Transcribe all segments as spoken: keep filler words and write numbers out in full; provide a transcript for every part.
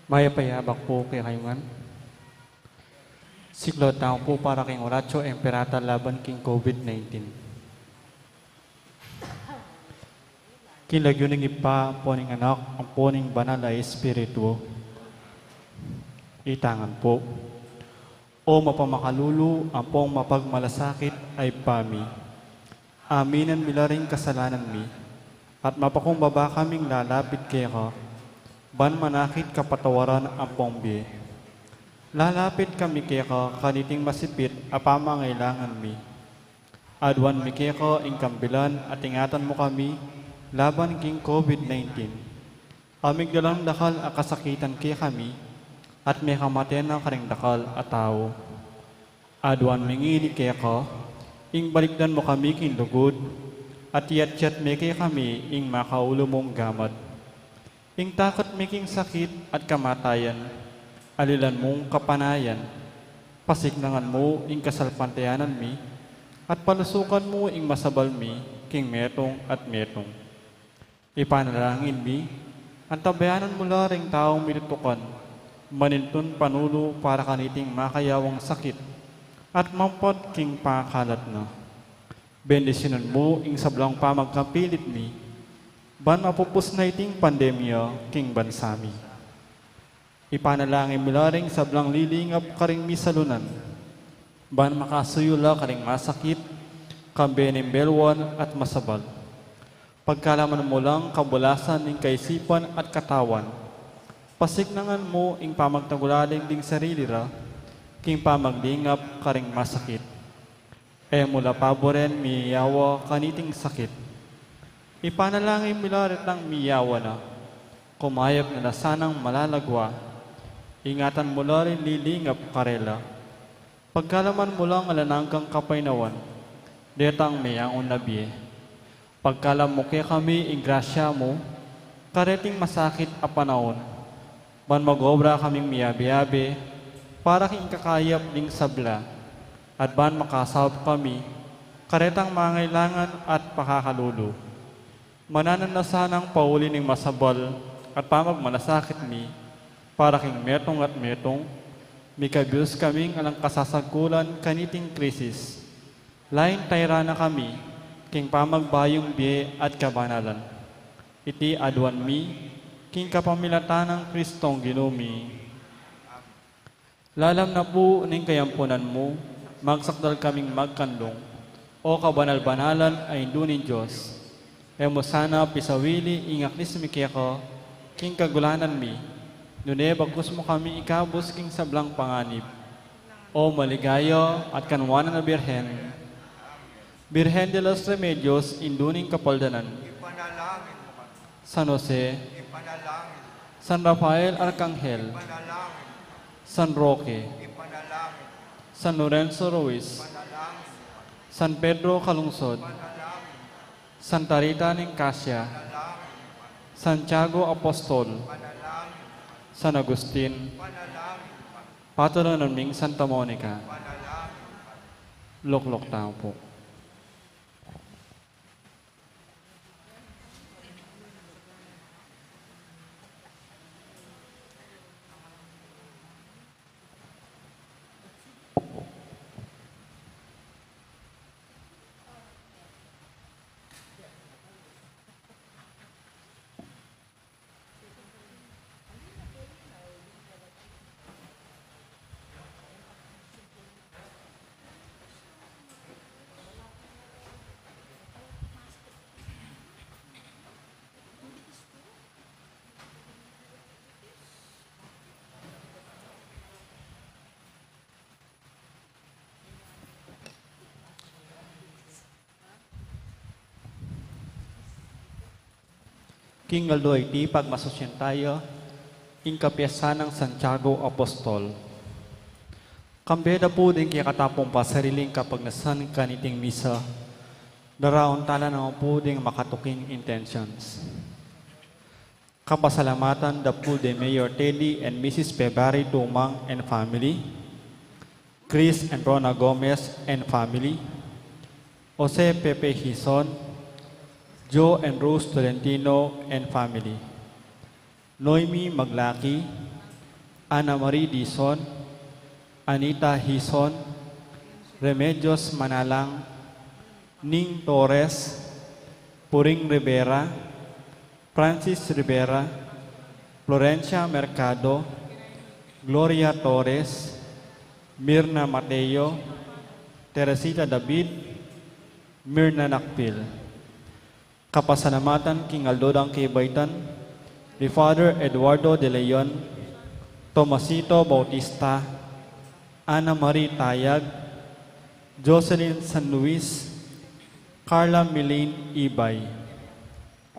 Mayap a yabak pu kekayu ngan. Siklaud tamu pu para king Oratio Imperata laban king COVID nineteen. King lagyu ning Ibpa, ampo ning Anak, ampo ning Banal a Espiritu. Itang ngan pu. O mapamakalulu, ampong mapagmalasakit a Ibpa mi. Aminan mi la ring kasalanan mi, at mapakumbaba kaming lalapit keka, ban manakit kapatawaran ampong bie. Lalapit kami keka kaniting masipit a pamangailangan mi. Aduan mi keka ing kambilan at ingatan mu kami laban king COVID nineteen. A migdalang dakal a kasakitan kekami, at mekamate na karing dakal a tau. Aduan mi ngeni keka, ing balikdan mu kami king lugud, at iyatyat me kekami ing makaulu mung gamat. Ing takut mi king sakit at kamatayan, alilan mung kapanayan, pasiknangan mu ing kasalpantayanan mi, at palusukan mu ing masabal mi king metung at metung. Ipanalangin mi, antabayanan mu la ring taung mitutukan, manintun panulu para kaniting makayawang sakit, at mampot king pangakalat na. Bendisyunan mu ing sablang pamagkapilit mi, ban mapupus na iting pandemya king bansa mi. Ipanalangin mi la ring sablang lilingap karing misalunan, ban makasuyu la karing masakit, kambe ning belwan at masabal. Pagkalaman mu lang kabulasan ning kaisipan at katawan. Pasiknangan mu ing pamagtagulaling ding sarili ra, king pamaglingap karing masakit. E mu la paburen miyawa kaniting sakit. Ipanalangin mi la retang miyawa na, kumayap na la sanang malalagwa. Ingatan mu la ring lilingap karela. Pagkalaman mu lang alang anggang kapaynawan, detang meyangu na bie. Pagkalam mu kekami ing grasya mu, kareting masakit a panaun, ban mag-obra kaming miyabe-yabe, para king kakayap ding sabla, at ban makasaup kami, karetang mangailangan at pakakalulu. Mananan na sanang pauli ning masabal at pamagmalasakit mi, para king metung at metung, mikabius kaming alang kasasagkulan kaniting krisis. Lain tayra na kami, king pamagbayung bie at kabanalan. Iti aduan mi, King kapamilatan nang Kristong Ginu mi. Lalam na pu ning kayampunan mu, magsakdal kaming magkanlung, O kabanal-banalan a Indu ning Dios. E mu sana pisawili ing aklis mi keka king kagulanan mi, nune bagkus mu kami ikabus king sablang panganib. O maligaya at kanwanan a Birhen, Birhen de los Remedios, Indu ning Kapaldanan. Ipanalangin mo kami. San Jose, Ipanalangin mo. San Rafael Arcangel, Ipanalangin mo. San Roque, Ipanalangin mo. San Lorenzo Ruiz, Ipanalangin mo. San Pedro Calungsod, Ipanalangin mo. Santa Rita ning Cascia, Ipanalangin mo. Santiago Apostol, Ipanalangin mo. San Agustin, Ipanalangin mo. Patronanan ming Santa Monica. Ipanalangin mo. Lukluk tamu pu. King aldo a iti, pagmasusyan tayu ing kapiestan nang Santiago Apostol. Kambe da pu ding kekatamu pung pasarili ing kapagnasan kaniting misa, daraun tala naman pu ding makatuking intentions. Kapasalamatan da pu de Mayor Teddy and Missus February Tumang and family, Chris and Rona Gomez and family, Jose Pepe Hizon, Joe and Rose Tolentino and family, Noemi Maglaki, Ana Marie Dizon, Anita Hizon, Remedios Manalang, Ning Torres, Puring Rivera, Francis Rivera, Florencia Mercado, Gloria Torres, Mirna Mateo, Teresita David, Mirna Nakpil. Kapasalamatan king aldo dang kebaitan, di Father Eduardo de Leon, Tomasito Bautista, Ana Marie Tayag, Jocelyn San Luis, Carla Milin Ibay.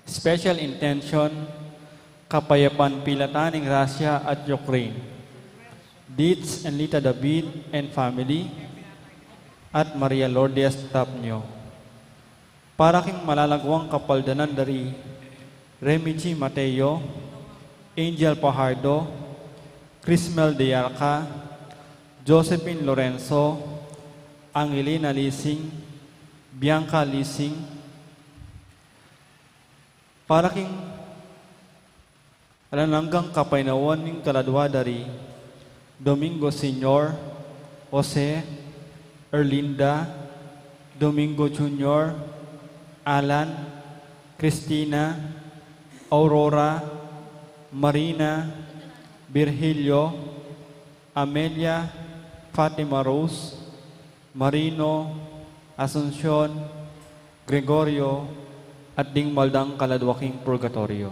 Special intention, kapayapan pilatan ning Russia at Ukraine. Dietz and Lita David and family, at Maria Lourdes Tapnio. Para king malalaguang kapaldanan dari Remichi Mateo, Angel Pajardo, Crismel de Arca, Josephine Lorenzo, Angelina Lising, Bianca Lising, para king alang anggang kapaynawan ning kaladua dari Domingo Senior, Jose, Erlinda, Domingo Junior, Alan, Cristina, Aurora, Marina, Virgilio, Amelia, Fatima Rose, Marino, Asuncion, Gregorio, at ding mal dang kaladua king purgatorio.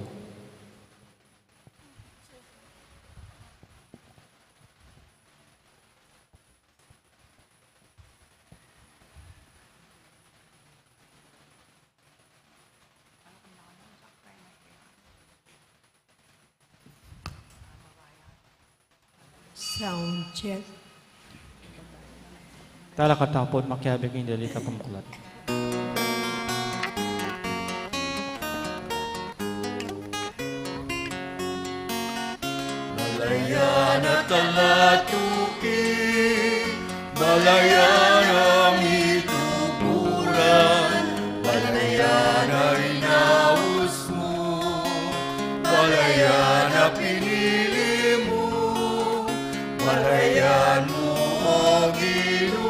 Sound check. Talakad tamu pu't makiabe king dali kapamuklat. Balayan a talatuki, balayan a mituburan, balayan a inaus mu, balayan a pinili mu, balayan mu, O Ginu,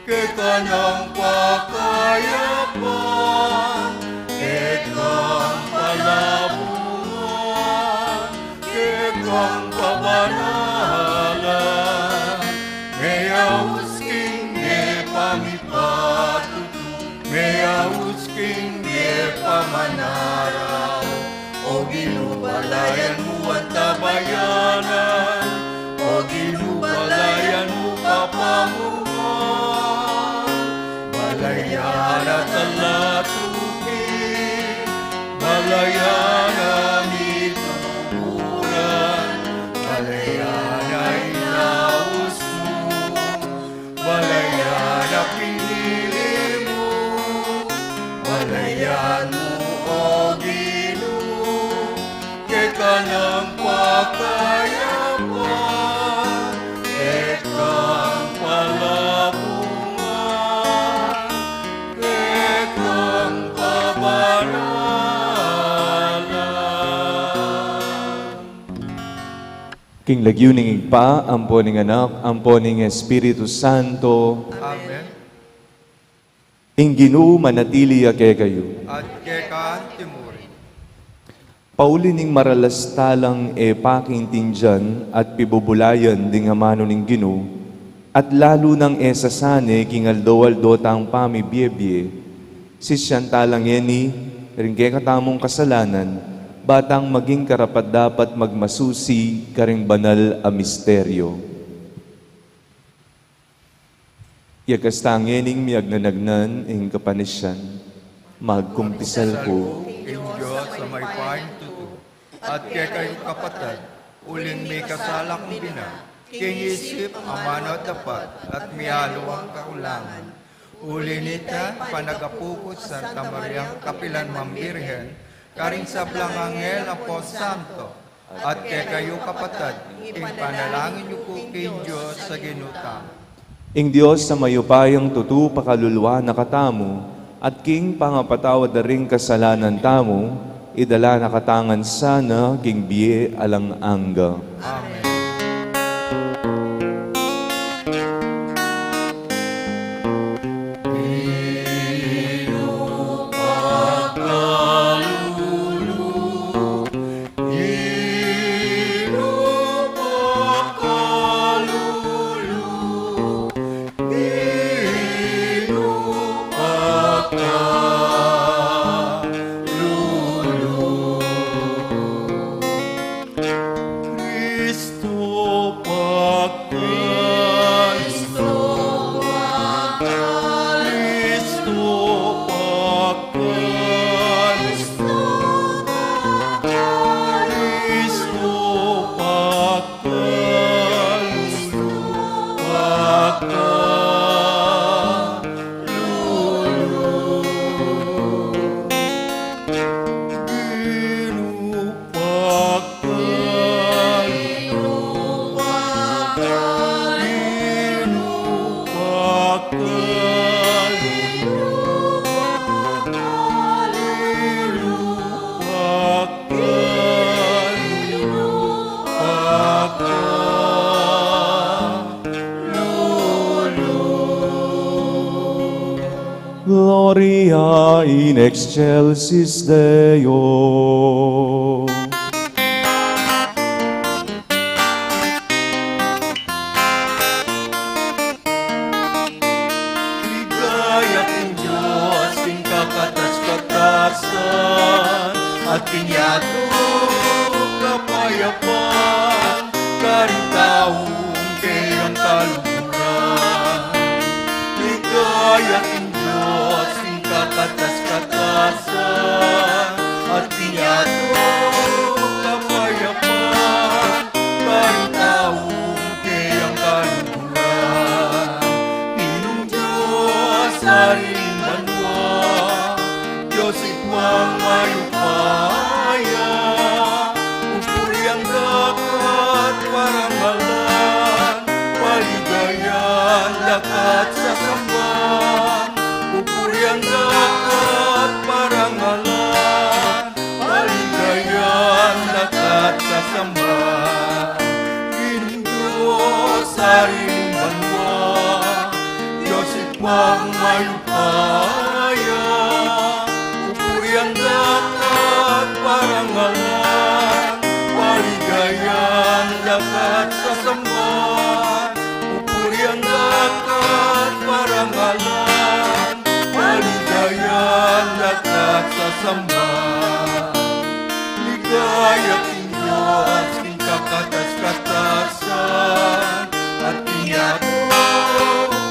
keka nang pakayapan, keka nang palabuan. Yaus king bie pamanaraw, O Ginu, balayan mu at tabayanan, O Ginu, balayan mu kapamungan, balayan at ala tuki, balayan a mituburan, balayan a inaus mu, balayan a pinili mu, balayan mu, O Ginu, keka nang pakayapan, kekang palabungan, kekang pabanalan. King lagyu ning Ibpa, ampo ning Anak, ampo ning Espiritu Santo. Amen. Ing Ginu manatili ya kekayu. At keka antimurin. Pauli ning maralas talang e pakiintindian at pibubulayan ding amanu ning Ginu, at lalu nang e sasane king aldo-aldo tang pamibie-bie, sisian tala ngeni ring kekatamung kasalanan, ba tang maging karapat-dapat magmasusi karing banal a misteryo. Iyagkas ta ngening miyagnanagnan ing kapanisian, magkumpisal ku king Dios a mayupayang tutu, at kekayu kapatad, uling mikasala kung bina, king isip, amanu at dapat, at mialiwang kakulangan. Uli nita, panagapu ku Santa Mariang kapilan man Birhen, karing sablang anghel ampon santo, at kekayu kapatad, ipanalangin yu ku king Dios a Ginu tamu. Ing Dios a mayupayang tutu pakaluluan na katamu, at king pangapatawad da ring kasalanan tamu, idala na katamu ngan sana king bie alang angga. Amen. Kristo pakal. Kristo pakal. Kristo pakal. Kristo pakal. Kristo pakal. Lulu. Ginu pakal. Ginu pakal. Ginu pakal. Ginu pakal. Ginu pakal. Ginu pakal. Lulu. Gloria in excelsis Deo. Ligaya king Dios king kakatas-katasan, at king yatu kapayapan, karing taung keyang kaluguran. Ligaya king Dios king kakatas-katasan, at king yatu kapayapan, karing taung keyang kaluguran. Ginung Dios, Ari ning banua, Dios Ibpang mayupaya, pupurian da ka at parangalan, paligayan da ka at sasamban, pupurian da ka at parangalan, paligayan da ka at sasamban. Ginung Dios, Ari ning banua, Dios Ibpang mayupaya, pupurian da ka at parangalan, paligayan da ka at sasamban, pupurian da ka at parangalan, paligaya Ama, ligaya king Dios king kakatas-katasan, at king yatu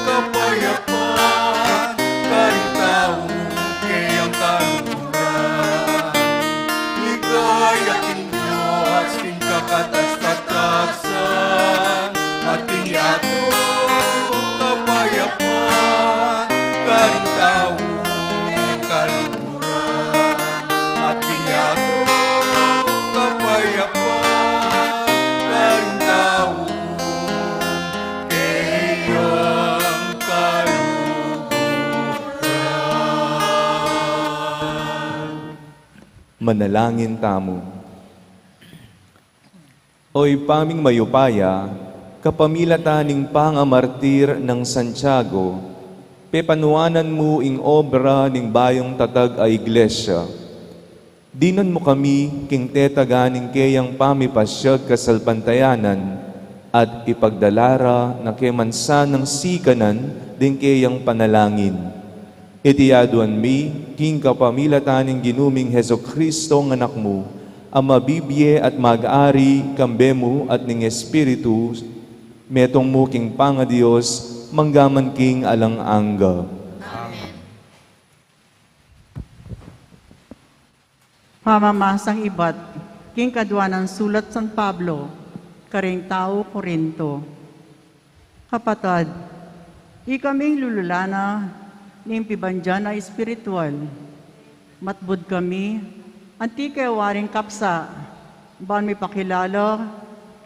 kapayapan, karing tau keyang kaluguran. Ligaya king Dios king kakatas-katasan, at king yatu kapayapan, karing tau kaluguran. At king yatu kapayapan, karing tau keyang kaluguran. Manalangin tamu. O Ibpa ming mayupaya, kapamilatan ning pangamartir nang Santiago, pepanuanan mu ing obra ning bayung tatag a iglesia. Dinan mu kami king tetagan ning keyang pamipasyag kasalpantayanan, at ipagdala ra na keman sanang sikanan ding keyang panalangin. Iti aduan mi king kapamilatan ning Ginu ming Jesucristo, a Anak mu, a mabibie at mag-ari kambe mu at ning Espiritu, metung mu king pangaDios, mangga man king alang angga. Amen. Pamamasang ibat king kadua nang sulat San Pablo karing tau Corinto. Kapatad, ikaming lululanan ning pibandian a espiritual, matbud kami anti ke waring kapsa, ban mipakilala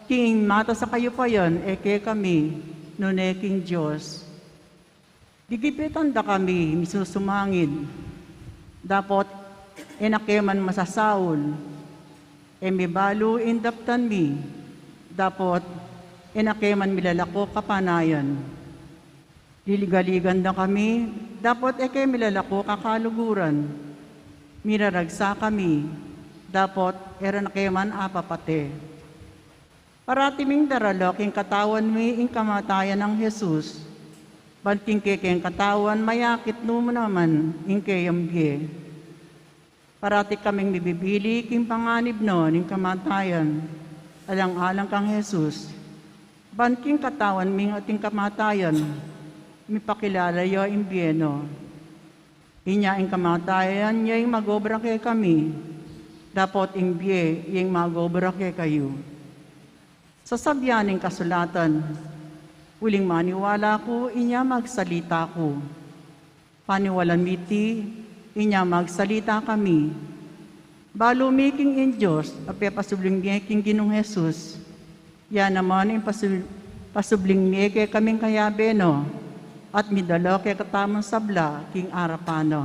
king matas a kayupayan e kekami, nune king Dios. Gigipitan da kami misusumangid, dapot e na ke man masasaul. E mibalu ing daptan mi, dapot e na ke man milalako kapanayan. Liligaligan da kami, dapot e ke milalako kakaluguran. Miraragsa kami, dapot e ra na ke man apapate. Parati ming darala king katawan mi ing kamatayan nang Jesus, ban king kekeng katawan mayakit nu naman ing keyang bie. Parati kaming mibibili king panganib na ning kamatayan, alang-alang kang Jesus, ban king katawan mi at king kamatayan, mipakilala ya ing bie na. Inya ing kamatayan ya ing mag-obra kekami, dapot ing bie ya ing mag-obra kekayu. Sasabian ning kasulatan, "Uling maniwala ku, inya magsalita ku. Paniwalan mi iti, inya magsalita kami." Balu mi king ing Dios a pepasubling mi king Ginung Jesus, ya naman ing pasu-, pasubling mi kekaming kayabe na, at midala kekatamung sabla king arapan na.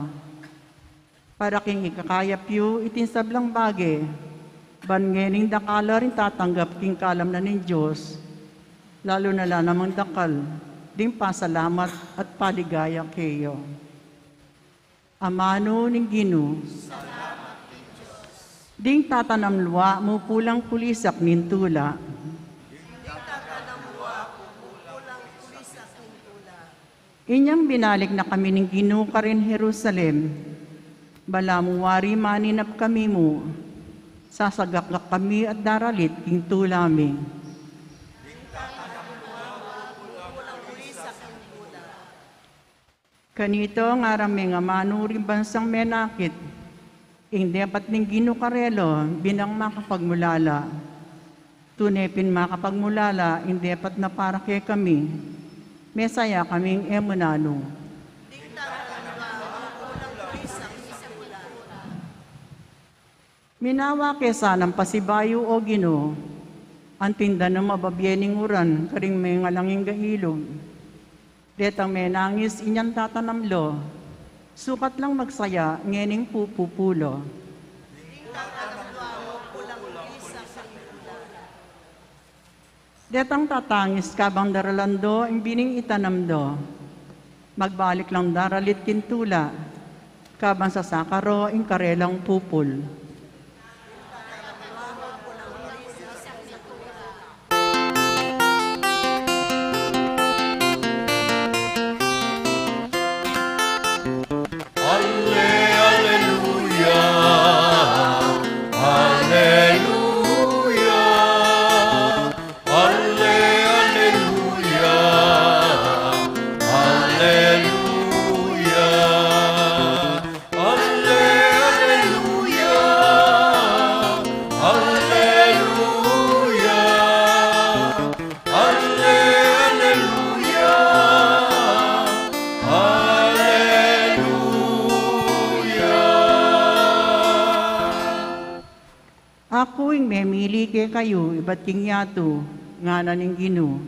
Para king ikakayap yu iting sablang bage, ban ngening dakal la ring tatanggap king kalam na ning Dios, lalu na la namang dakal ding pasalamat at paligaya keya. Amanu ning Ginu. Ding tatanam lua mupulang kulisak ning tula. Inyang binalik na kami ning Ginu karin Jerusalem, balamu wari maninap kami mu, sasagakgak kami at daralit king tula mi. Kanita ngarang mengamanu ring bansang menakit, ing depat ning Ginu karela binang makapagmulala. Tune pin makapagmulala ing depat na para kekami. Mesaya kaming e mananu. Minawa ke sanang pasibayu, O Ginu, anting danum a babie ning uran karing mengalanging gailug. Detang menangis inyang tatanam la, sukat lang magsaya ngening pupupu la. Detang tatangis kabang daralan da ing bining itanam da, magbalik lang daralit king tula, kabang sasaka ra ing karelang pupul. Alle, alleluya, Aku ing memili kekayu ibat king yatu, ngana ning Ginu,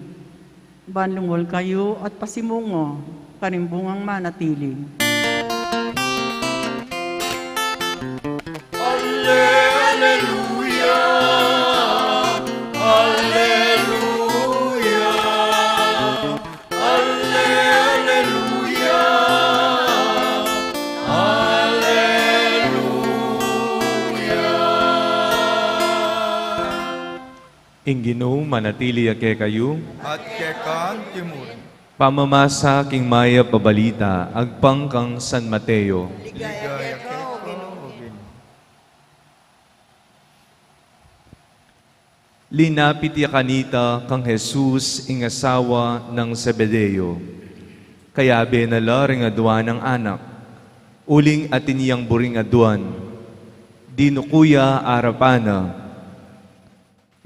ban lungul kayu at pasimungo karing bungang manatili. Alle-, alleluia, alleluia, alle-, alleluia, alleluia. Ing Ginu manatili ya kekayu. At keka mu rin. Pamamasa king mayap a balita agpang kang San Mateo. Ligaya keka, O Ginu. Linapit ya kanita kang Jesus ing asawa nang Zebedeo. Kayabe na la ring aduan nang anak, uling atin yang buring aduan. Dinuku ya arapan na.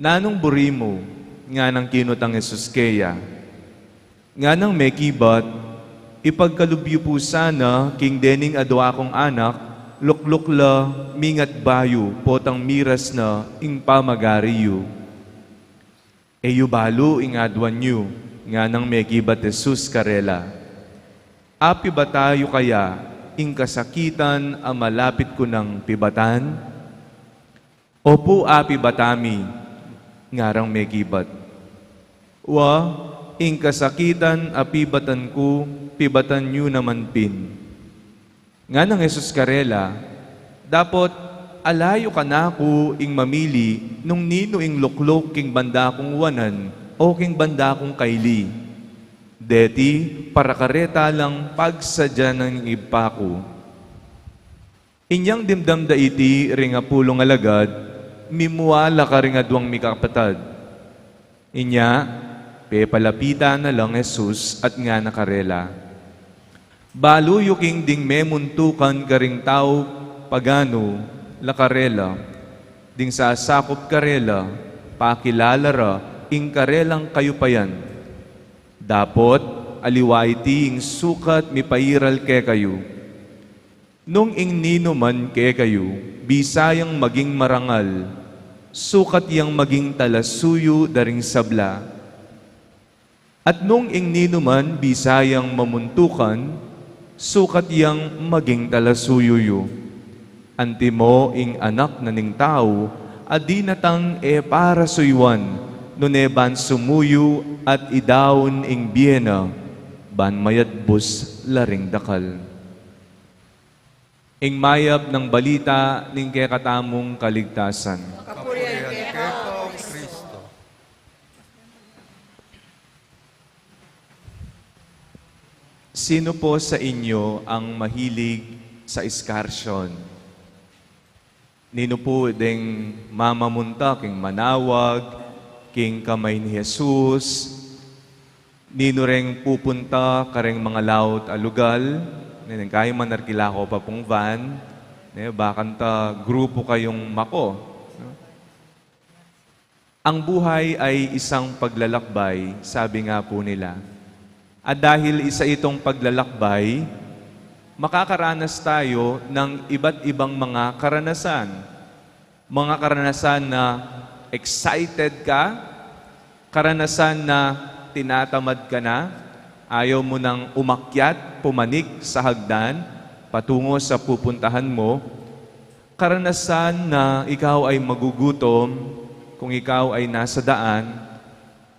Nanung buri mu? Nganang kinutang Jesus keya. Nganang mekibat, ipagkalub yu pu sana king dening adua kung anak, lukluk la, mingat bayu potang miras na ing pamagari yu. E yu balu ing aduan yu, nganang mekibat Jesus karela. Apibata yu kaya ing kasakitan a malapit ku nang pibatan? Opu, apibata mi, ngarang mekibat. Wa, ing kasakitan a pibatan ku, pibatan yu naman pin. Nganang Jesus karela, dapot ala yu kanaku ing mamili nung ninu ing lukluk king banda kung wanan o king banda kung kaili. Deti para kareta lang pagsadya ning Ibpa ku. Inyang dimdam da iti ring apulung alagad, mimua la karing aduang mikapatad. Inya, pepalapitan na lang Jesus at ngana karela, balu yu king ding memuntukan karing tau paganu la karela, ding sasakup karela, pakilala ra ing karelang kayupayan. Dapot aliwa iti ing sukat mipairal kekayu. Nung ing ninuman kekayu bisa yang maging marangal, sukat yang maging talasuyu da ring sabla. At nung ing ninuman bisa yang mamuntukan, sukat yang maging talasuyu yu. Antimo ing Anak na ning Tau a dinatang e para suyuan, nune ban sumuyu at idaun ing bie na, ban mayatbus la ring dakal. Ing mayap nang balita ning kekatamung kaligtasan. Kapurian keka, O Kristo. Sino po sa inyo ang mahilig sa excursion? Ninu pu deng mamamunta king manawag, king kamay ni Jesus? Ninu reng pupunta kareng mangalaut a lugal? Neng kayu man arkila ko pa pung van, ne, bakanta grupu kayung mako, no? Ang buhay ay isang paglalakbay, sabi nga po nila. At dahil isa itong paglalakbay, makakaranas tayo ng iba't ibang mga karanasan. Mga karanasan na excited ka, karanasan na tinatamad ka na, ayaw mo nang umakyat, pumanik sa hagdan, patungo sa pupuntahan mo, karanasan na ikaw ay magugutom kung ikaw ay nasa daan,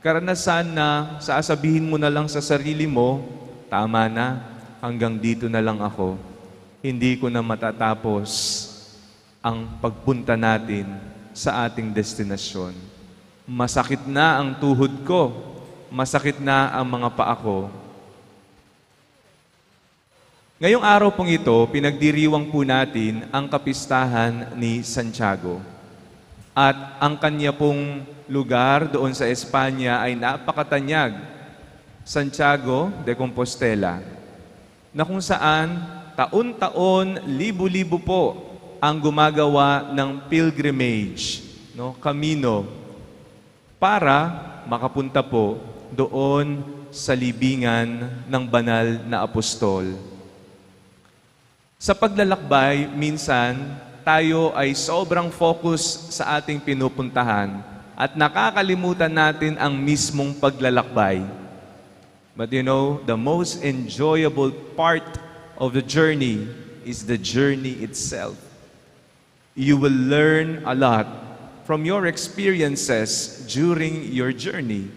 karanasan na sasabihin mo na lang sa sarili mo, "Tama na, hanggang dito na lang ako. Hindi ko na matatapos ang pagpunta natin sa ating destinasyon. Masakit na ang tuhod ko, masakit na ang mga paa ko." Ngayong araw pong ito, pinagdiriwang po natin ang kapistahan ni Santiago. At ang kanya pong lugar doon sa Espanya ay napakatanyag, Santiago de Compostela, na kung saan taon-taon, libu-libu po ang gumagawa ng pilgrimage, no, Camino, para makapunta po doon sa libingan ng banal na apostol. Sa paglalakbay, minsan Tayo ay sobrang focus sa ating pinupuntahan at nakakalimutan natin ang mismong paglalakbay. But you know, the most enjoyable part of the journey is the journey itself. You will learn a lot from your experiences during your journey.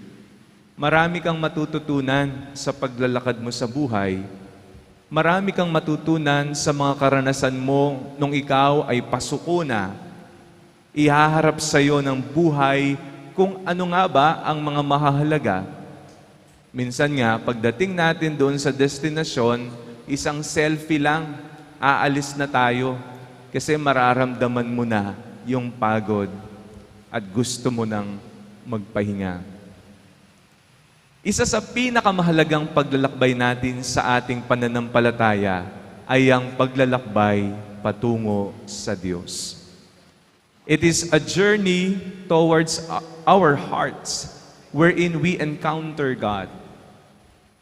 Marami kang matututunan sa paglalakad mo sa buhay. Marami kang matutunan sa mga karanasan mo nung ikaw ay pasuko na. Ihaharap sa'yo ng buhay kung ano nga ba ang mga mahahalaga. Minsan nga, pagdating natin doon sa destinasyon, isang selfie lang, aalis na tayo kasi mararamdaman mo na yung pagod at gusto mo nang magpahinga. Isa sa pinakamahalagang paglalakbay natin sa ating pananampalataya ay ang paglalakbay patungo sa Diyos. It is a journey towards our hearts wherein we encounter God.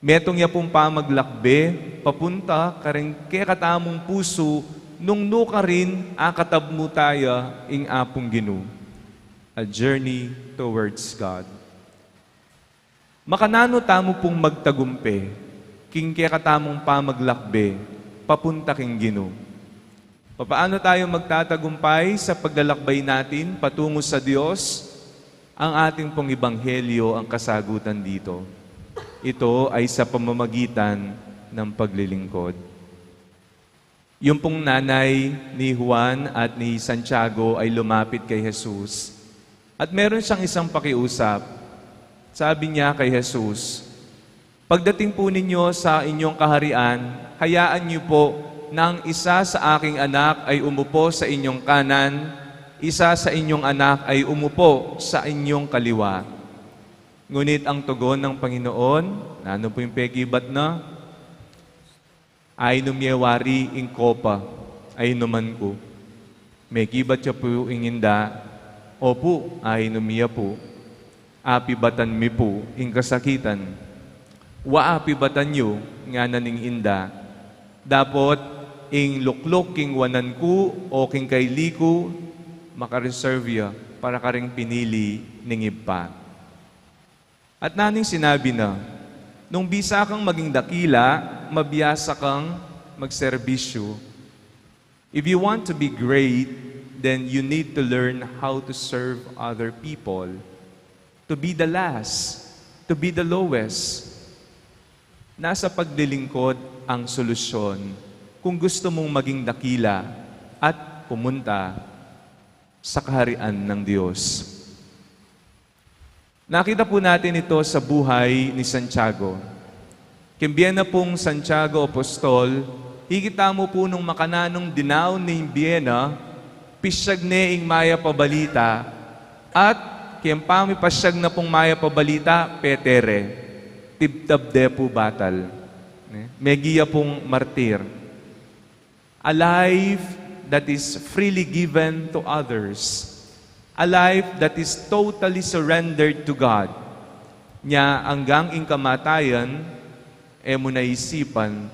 Metung ya pung pamaglakbe papunta karing kekatamung pusu nung nukarin akatab mu taya ing Apung Ginu. A journey towards God. Makananu tamu pung magtagumpe king kekatamung pamaglakbe papunta king Ginu? Papaano tayo magtatagumpay sa paglalakbay natin patungo sa Diyos? Ang ating pong ebanghelyo ang kasagutan dito. Ito ay sa pamamagitan ng paglilingkod. Yung pong nanay ni Juan at ni Santiago ay lumapit kay Jesus. At meron siyang isang pakiusap. Sabi niya kay Jesus, "Pagdating po ninyo sa inyong kaharian, hayaan niyo po na ang isa sa aking anak ay umupo sa inyong kanan, isa sa inyong anak ay umupo sa inyong kaliwa." Ngunit ang tugon ng Panginoon, nanu po yung pekibat na? "Ainum ye wari ing kopa a inuman ku?" Mekibat ya pu ing inda, "Opu, ainum ye pu." "Apibatan mi pu ing kasakitan." "Wa apibatan yu," ngana ning inda, "dapot ing lukluk king wanan ku o king kaili ku, makareserve ya para karing pinili ning Ibpa." At nanu ing sinabi na, "Nung bisa kang maging dakila, mabiasa kang magserbisyu." If you want to be great, then you need to learn how to serve other people. To be the last, to be the lowest. Nasa paglilingkod ang solusyon kung gusto mong maging dakila at pumunta sa kaharian ng Diyos. Nakita po natin ito sa buhay ni Santiago. King bie na pung Santiago Apostol, kikita mu pu nung makananung dinaun ne ing bie na, pisyag ne ing mayap a balita, at king pamipasyag na pung mayap a balita, pete re, tibtab de pu batal. Ne? Megi ya pung martir. A life that is freely given to others. A life that is totally surrendered to God. Nya anggang ing kamatayan, e mu na isipan,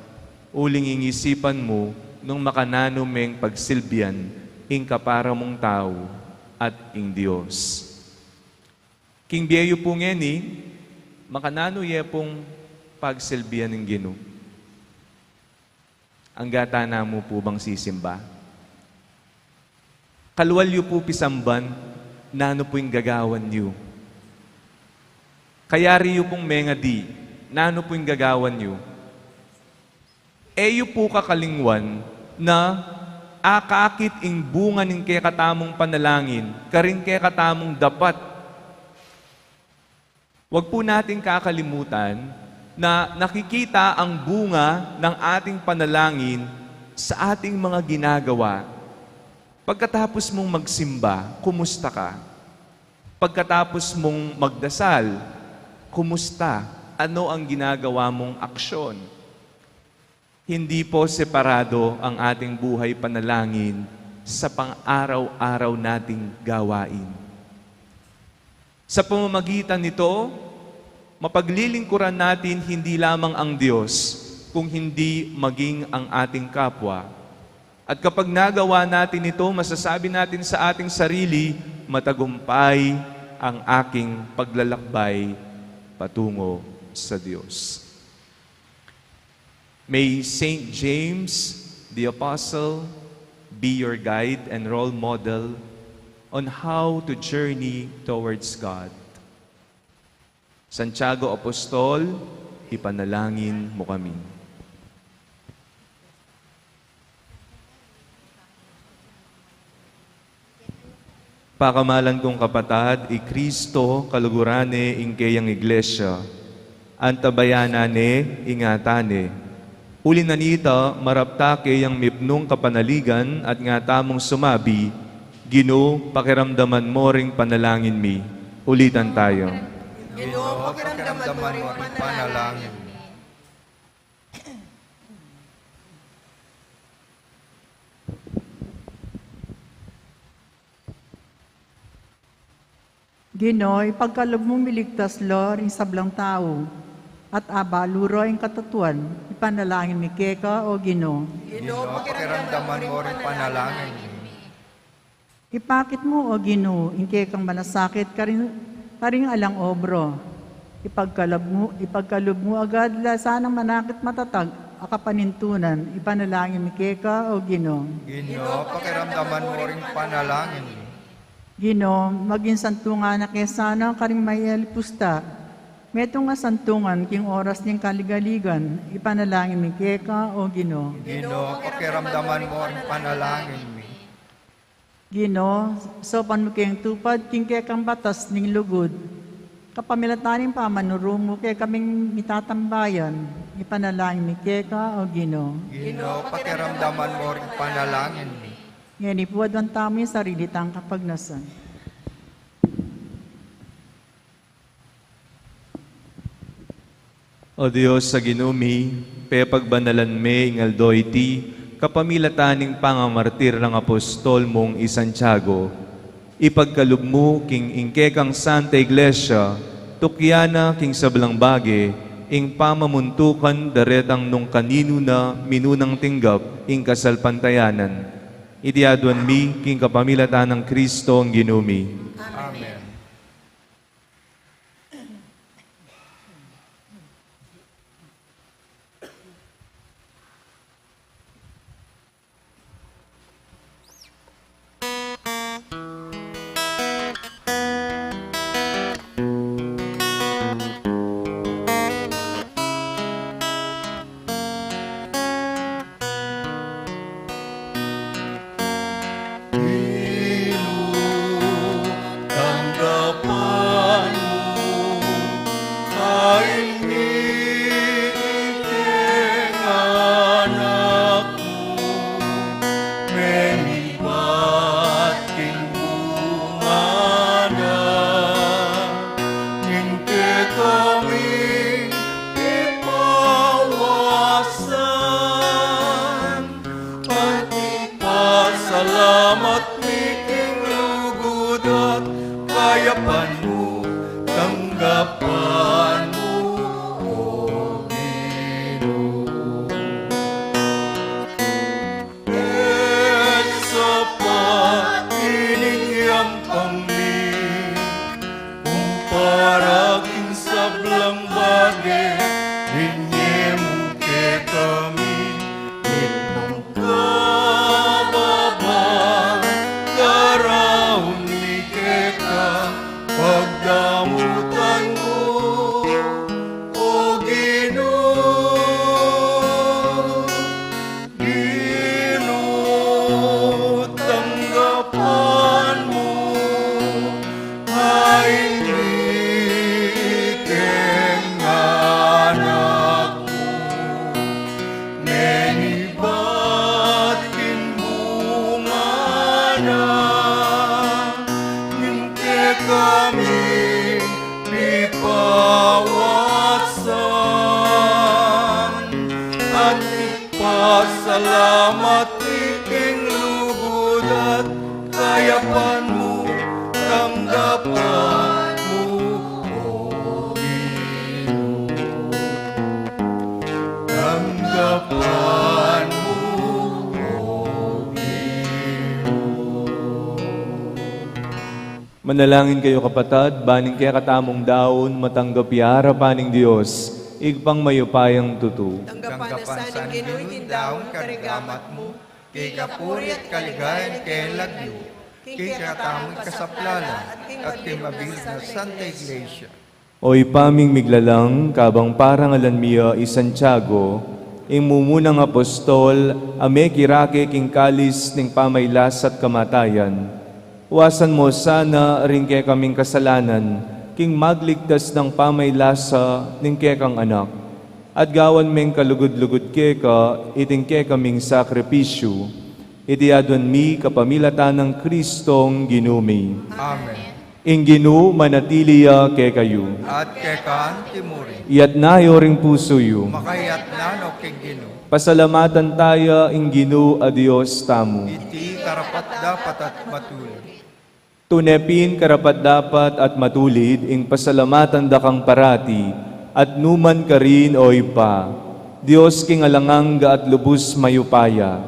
uling ing isipan mu nung makananu meng pagsilbian ing kapara mung tau at ing Dios. King bie yu pu ngeni, makananu ye pung pagsilbian ing Ginu? Angga tana mu pu bang sisimba? Kalwal yu pu pisamban, nanu pu ing gagawan yu? Kayari yu pung mengadi, nanu pu ing gagawan yu? E yu pu kakalingwan na akakit ing bunga ning kekatamung panalangin karing kekatamung dapat. Wag po nating kakalimutan na nakikita ang bunga ng ating panalangin sa ating mga ginagawa. Pagkatapos mong magsimba, kumusta ka? Pagkatapos mong magdasal, kumusta? Ano ang ginagawa mong aksyon? Hindi po separado ang ating buhay panalangin sa pang-araw-araw nating gawain. Sa pamamagitan nito, mapaglilingkuran natin hindi lamang ang Diyos, kung hindi maging ang ating kapwa. At kapag nagawa natin ito, masasabi natin sa ating sarili, "Matagumpay ang aking paglalakbay patungo sa Diyos." May Saint James the Apostle be your guide and role model on how to journey towards God. Santiago Apostol, ipanalangin mo kami. Pakamalan kung kapatad, i Kristo kaluguran ne ing keyang iglesia, antabayanan ne, ingatan ne. Uli na nita, marap ta keyang mipnung kapanaligan at nga tamung sumabi, "Ginu, pakiramdaman mo ring panalangin mi." Ulitan tayo. Ginu, pakiramdaman mo ring panalangin mi. Ginu, ipagkalub mung miligtas la ring sablang tau, at abalu ra ing katatuan, ipanalangin mi keka, O Ginu. Ginu, pakiramdaman mo ring panalangin mi. Ipakit mu, O Ginu, ing kekang manasakit karing, karing alang obra. Ipagkalub mu, ipagkalub mu agad la sanang manakit matatag a kapanintunan, ipanalangin mi keka, O Ginu. Ginu, pakiramdaman mo ring panalangin mi. Ginu, maging santungan na ke sana karing mayalipusta. Metung a santungan king oras ning kaligaligan, ipanalangin mi keka, O Ginu. Ginu, pakiramdaman mo ring panalangin mi. Ginu, saupan mu keng tupad king kekang batas ning lugud. Kapamilatan ning pamanuru mu kekaming mitatambayan, ipanalangin mi keka, O Ginu. Ginu, pakiramdaman mo ring panalangin mi. Ngeni pu, aduan tamu ing sarili tang kapagnasan. O Dios a Ginu mi, pepagbanalan me ing aldo iti kapamilatan ning pangamartir nang apostol mung i Santiago. Ipagkalub mu king ing kekang Santa Iglesia, tukyan na king sablang bage ing pamamuntukan daretang nung kaninu na minunang tinggap ing kasalpantayanan. Iti aduan mi king kapamilatan nang Kristo a Ginu mi. Amen. Ginu, tanggapan mu ing kekang anak mu, menibat king bunga na ning kekaming ipawasan. At ipasalamat mi king lugud at kayapan mu, tanggapan mu, O Ginu. E sapat ining yampang mi kumpara king sablang bage, binye mu kekami mipnung kababaan, Manalangin kayu, kapatad, ban ing kekatamung daun matanggap ya arapan ning Dios, Ibpang mayupayang tutu. Tanggapan na sa ning Ginu iting daun karing gamat mu, king kapurian at kaligayan ning kayang lagyu, king kekatamung kasaplalan at king mabilug nang Santa Iglesia. O Ibpa ming miglalang, kabang parangalan mi ya i Santiago, ing mumunang apostol, a mekirake king kalis ning pamailas at kamatayan, uasan mu sana ring kekaming kasalanan king magligtas nang pamailas ning kekang Anak, at gawan meng kalugud-lugud keka iting kekaming sakripisyu. Iti aduan mi kapamilatan nang Kristong Ginu mi. Amen. Ing Ginu manatili ya kekayu. At keka antimurin. Itas yu ring pusu yu. Makaitas no king Ginu. Pasalamatan taya ing Ginu a Dios tamu. Iti karapat-dapat at matulid. Tune pin karapat-dapat at matulid ing pasalamatan da kang parati, at nu man karin, O Ibpa, Dios king alang angga at lubus mayupaya.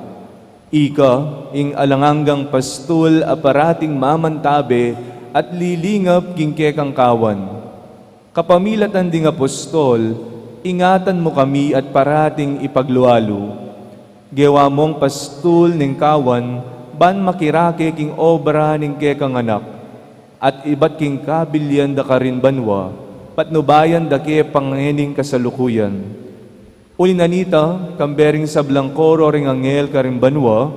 Ika ing alang anggang pastul a parating mamantabe at lilingap king kekang kawan. Kapamilatan ding apostol, ingatan mu kami at parating ipaglualu. Gewa mung pastul ning kawan, ban makirake king obra ning kekang Anak, at ibat king kabilian da karin banua, patnubayan da ke pa ngening kasalukuyan. Uli na nita, kambe ring sablang koro ring anghel karing banua,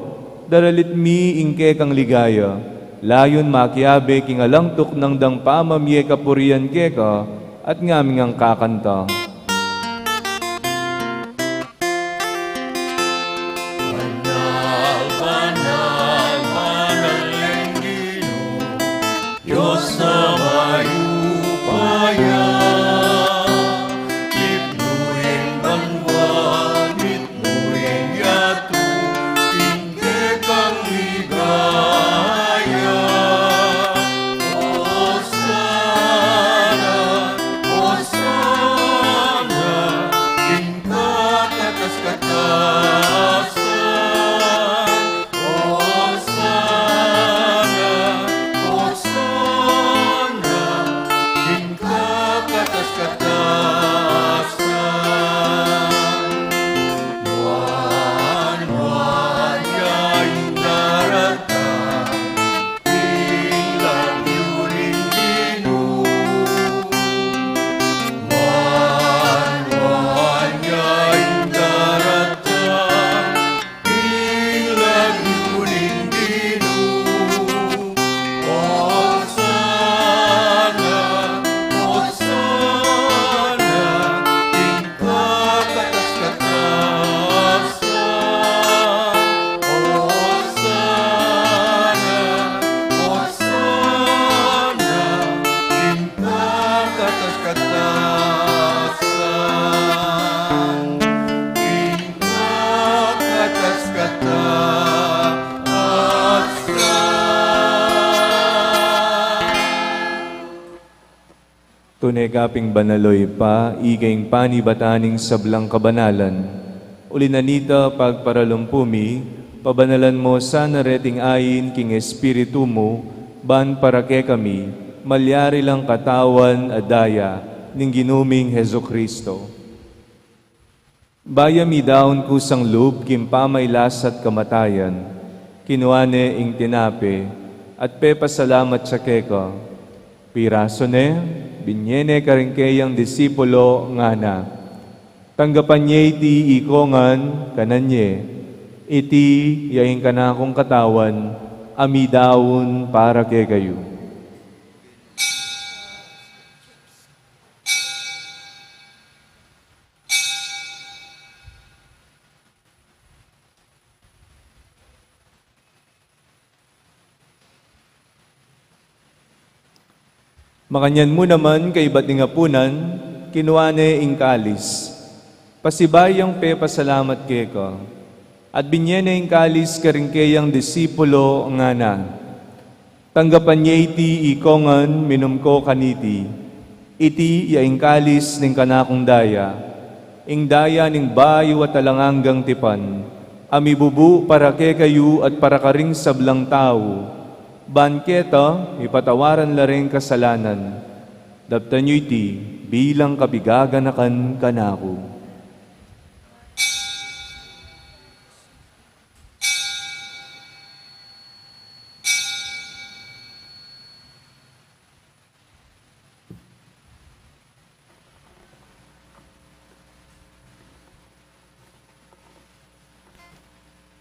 daralit mi ing kekang ligaya, layun makiabe king alang tuknang dang pamamie kapurian keka, at ngaming angkakanta. Banal, banal, banal yang Ginu, Dios a mayupaya, mitmu ing banua, mitmu ing yatu, ing kekang ligaya. Osana, Osana, ing kakatas-katasan. Osana, Osana, ing kakatas-katasan. Nuan, nuan ya ing daratang king lagyu ning Ginu. Nuan, nuan ya ing daratang king lagyu ning Ginu. Osana, Osana, ing kakatas-katasan. Osana, Osana, ing kakatas-katasan. Ing kakatas-katasan. Tune ka pin banal, O Ibpa, ika ing panibatan ning sablang kabanalan. Uli na nita, pagparalumpu mi, pabanalan mu sana reting ain king Espiritu mu, ban para kekami malyari lang katawan at daya ning Ginu ming Jesucristo. Bayu ya midaun kusang lub king pamailas at kamatayan, kinua ne ing tinape, at pepasalamat ya keka. Pirasu ne, binye ne karing keyang disipulo, ngana: Tanggapan ye iti ikong ngan, kanan ye. Iti ya ing kanakung katawan, a midaun para kekayu. Makanyan mu naman, kaibat ning apunan, kinua ne ing kalis, pasibayu yang pepasalamat keka, at binye ne ing kalis karing keyang disipulo, ngana: Tanggapan ye iti ikong ngan, minum ko kaniti. Iti ya ing kalis ning kanakung daya, ing daya ning bayu at alang anggang tipan, a mibubu para kekayu at para karing sablang tau, Ban keta, ipatawaran la ring kasalanan. Daptan yu iti bilang kapigaganakan kanaku.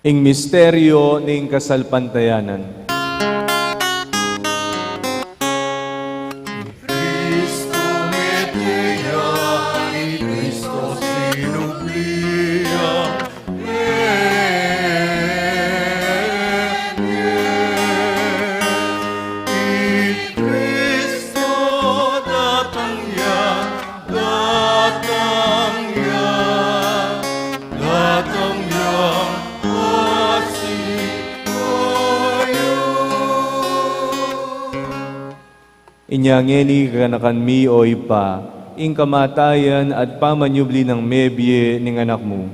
Ing misteryo ning kasalpantayanan. Cristo mete ya, i Cristo sinubli ya, mete, i Cristo datang ya, datang ya, datang ya, asi kayu. Inya ngeni kekanakan mi, o Ibpa, ing kamatayan at pamanyubli nang mebie ning Anak mu.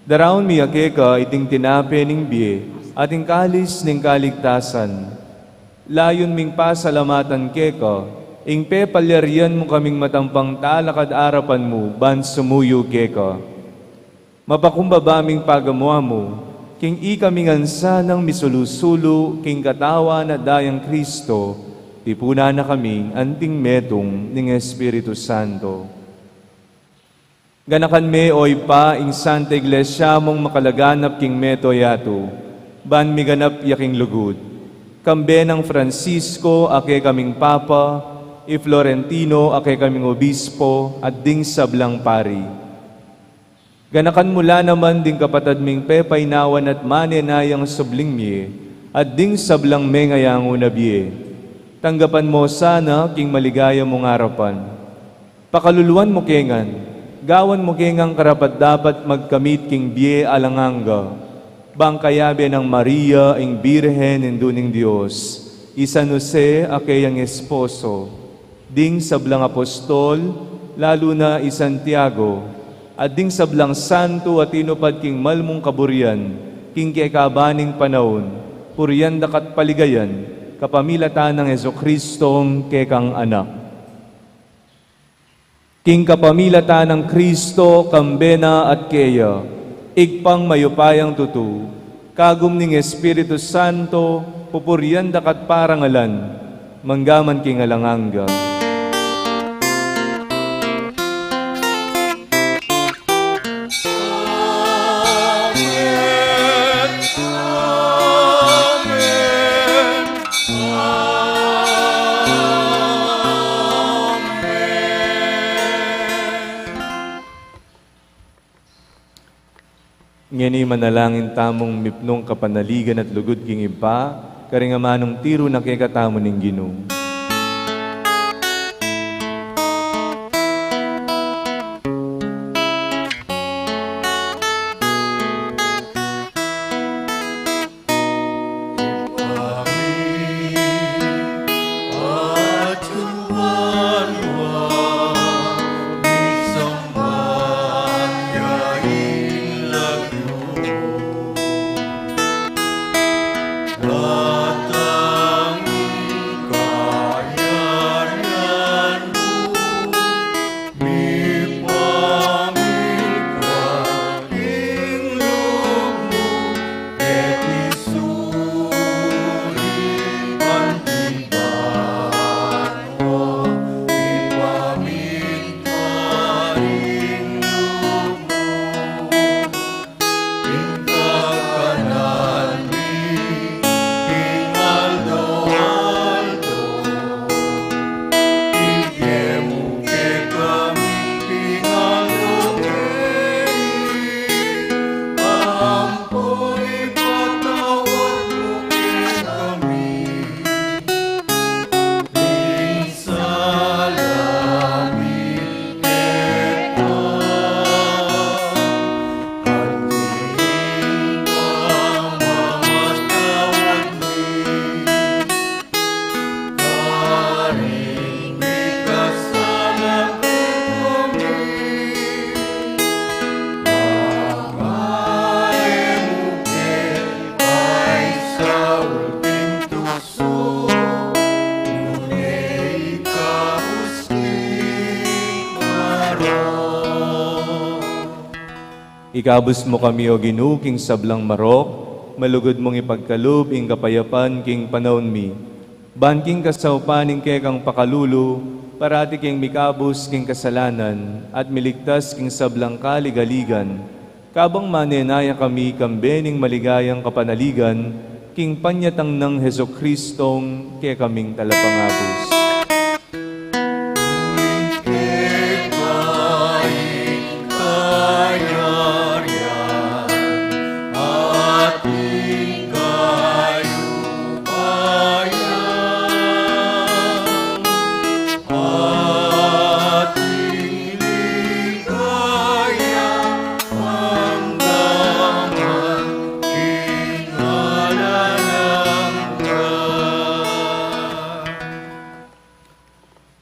Daraun mi ya keka iting tinape ning bie at ing kalis ning kaligtasan. Layun ming pasalamatan keka ing pepalyarian mu kaming matampang talakad arapan mu ban sumuyu keka. Mapakumbaba ming pagamu-amu king ikami ngan sanang misulu-sulu king Katawan at Dayang Cristo, tipunan na kaming anting metung ning Espiritu Santo. Ganakan me, o Ibpa, ing Santa Iglesia mung makalaganap king mabilug a yatu, ban miganap ya king lugud. Kambe nang Francisco a kekaming Papa, i Florentino a kekaming Obispo, at ding sablang pari. Ganakan mu la naman ding kapatad ming pepainawan at manenayang subling mie, at ding sablang mengayangu na bie. Tanggapan mu sana king maligaya mung arapan. Pakaluluan mu ke ngan, gawan mu ke ngan karapat-dapat magkamit king bie alang angga, bang kayabe nang Maria ing Birhen, Indu ning Dios, i San Jose a keyang esposo, ding sablang apostol, lalu na i Santiago, at ding sablang santo a tinupad king malmung kaburian king kekaban ning panaun, purian daka at paligayan kapamilatan nang Jesucristong kekang Anak. King kapamilatan nang Cristo, kambe na at keya, Ibpang mayupayang tutu, kagum ning Espiritu Santo, pupurian daka at parangalan, mangga man king alang angga. Ngeni manalangin tamung mipnung kapanaligan at lugud king Ibpa, karing amanung tiru na kekatamu ning Ginu. Ikabus mu kami, O Ginu, king sablang marok, malugud mung ipagkalub ing kapayapan king panaun mi. Ban king kasaupan ning kekang pakalulu, parati keng mikabus king kasalanan, at miligtas king sablang kaligaligan. Kabang manenaya kami kambe ning maligayang kapanaligan, king panyatang nang Jesucristong kekaming talapangabus.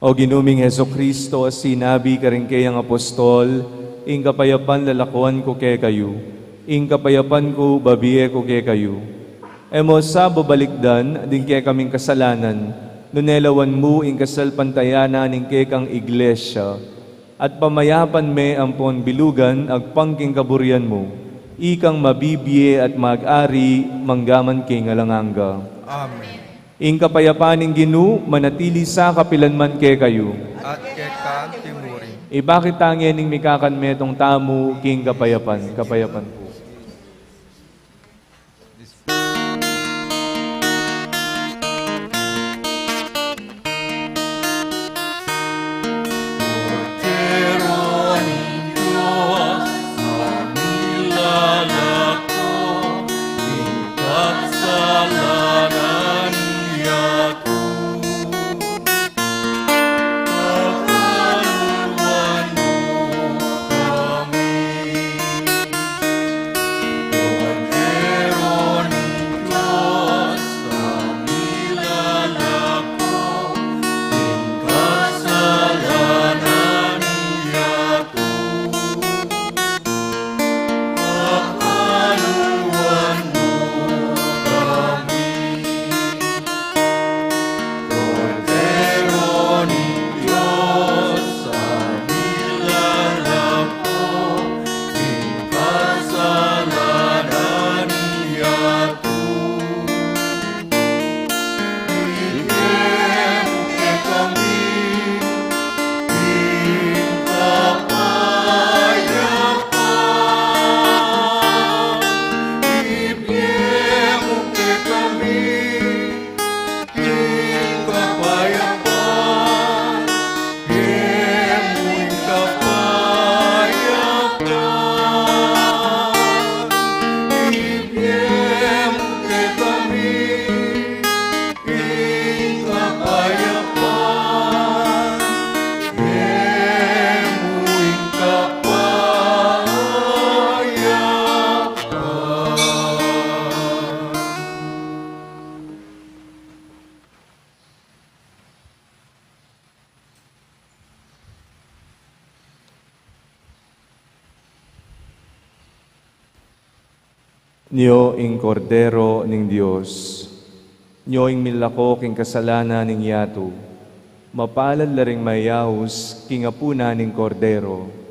O Ginu ming Jesucristo, a sinabi karing keyang apostol, "Ing kapayapan lalakuan ku kekayu, ing kapayapan ku babie ku kekayu." E mu sa babalikdan ding kekaming kasalanan, nune lawan mu ing kasalpantayanan ning kekang iglesia, at pamayapan me ampon bilugan agpang king kaburian mu, ikang mabibie at mag-ari manggaman king alang angga. Amen. Ing kapayapan ning Ginu manatili sa kapilan man kekayu. At keka mu rin. Ibakit ta ngening mikakanmetung tamu king kapayapan, kapayapan ku. Nyo ing Kordero ning Dios. Nyo ing milako king kasalanan ning yatu. Mapalad la ring mayaus king apunan ning Kordero.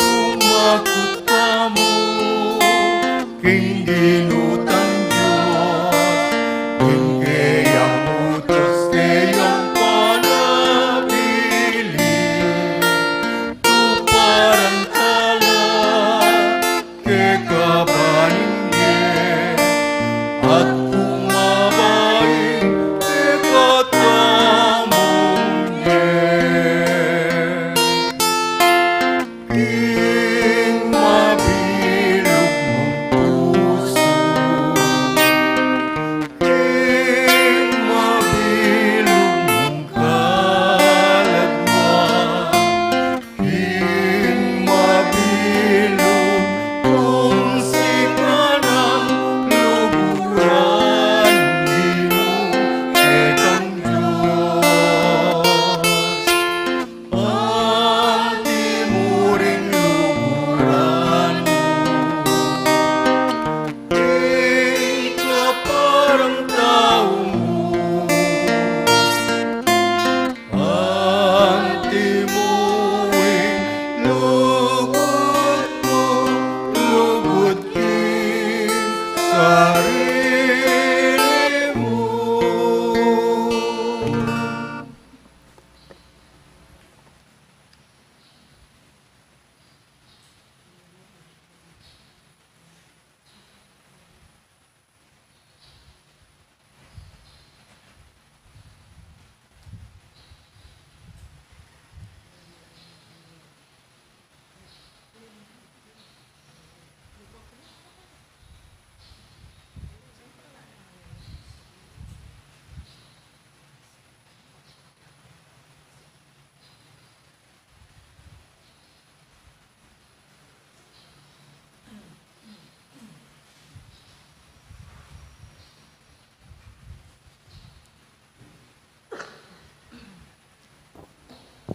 Umakut tamu king Ginu tang Dios, king keyang utus, keyang panabilin, tuparan tala keka bang e, at kumabaing keka tamu ne. King mabilug mung pusu, king mabilug mung kaladwa, king mabilug mung sikanan, luguran mu kekang Dios. Anti mu ring luguran mu ing kaparang tau mu. Anti mu ing lugud mu, lugud king sarili mu.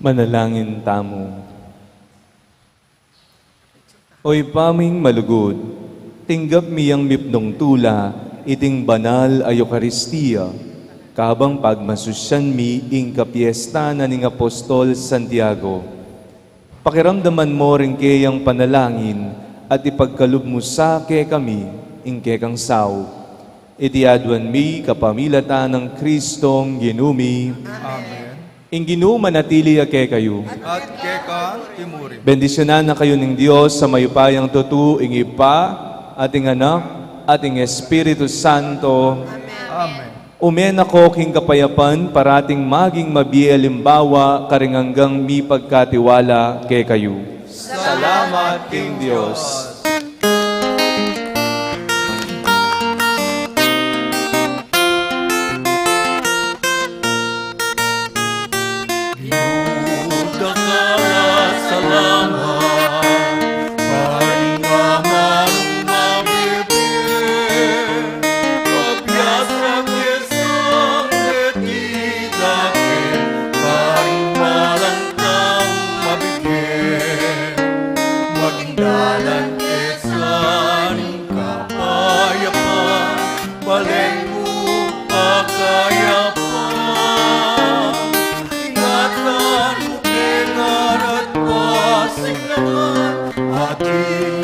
Manalangin tamu. O Ibpa ming malugud, tinggap mi yang mipnung tula, iting banal a Eukaristia, kabang pagmasusyan mi ing kapiesta na ning Apostol Santiago. Pakiramdaman mo ring keyang panalangin at ipagkalub mu sa kekami ing kekang saup. Iti aduan mi kapamilatan nang Kristong Ginu mi. Amen. Ing Ginu manatili ya kekayu. At keka mu rin. Bendisyunan na kayu ning Dios a mayupayang tutu, ing Ibpa, at ing Anak, at ing Espiritu Santo. Amen. Ume na ko king kapayapan, parating maging mabie alimbawa karing anggang mipagkatiwala kekayu. Salamat king Dios. Ginu, dakal a salamat, karing amarung mabibie, pabiasa ke sang leti dake, karing balang taung mabibie, maging dalan ke sang kapayapan, balen mu a kayapan, ingatan mu ke ngan at pasiglayan, ating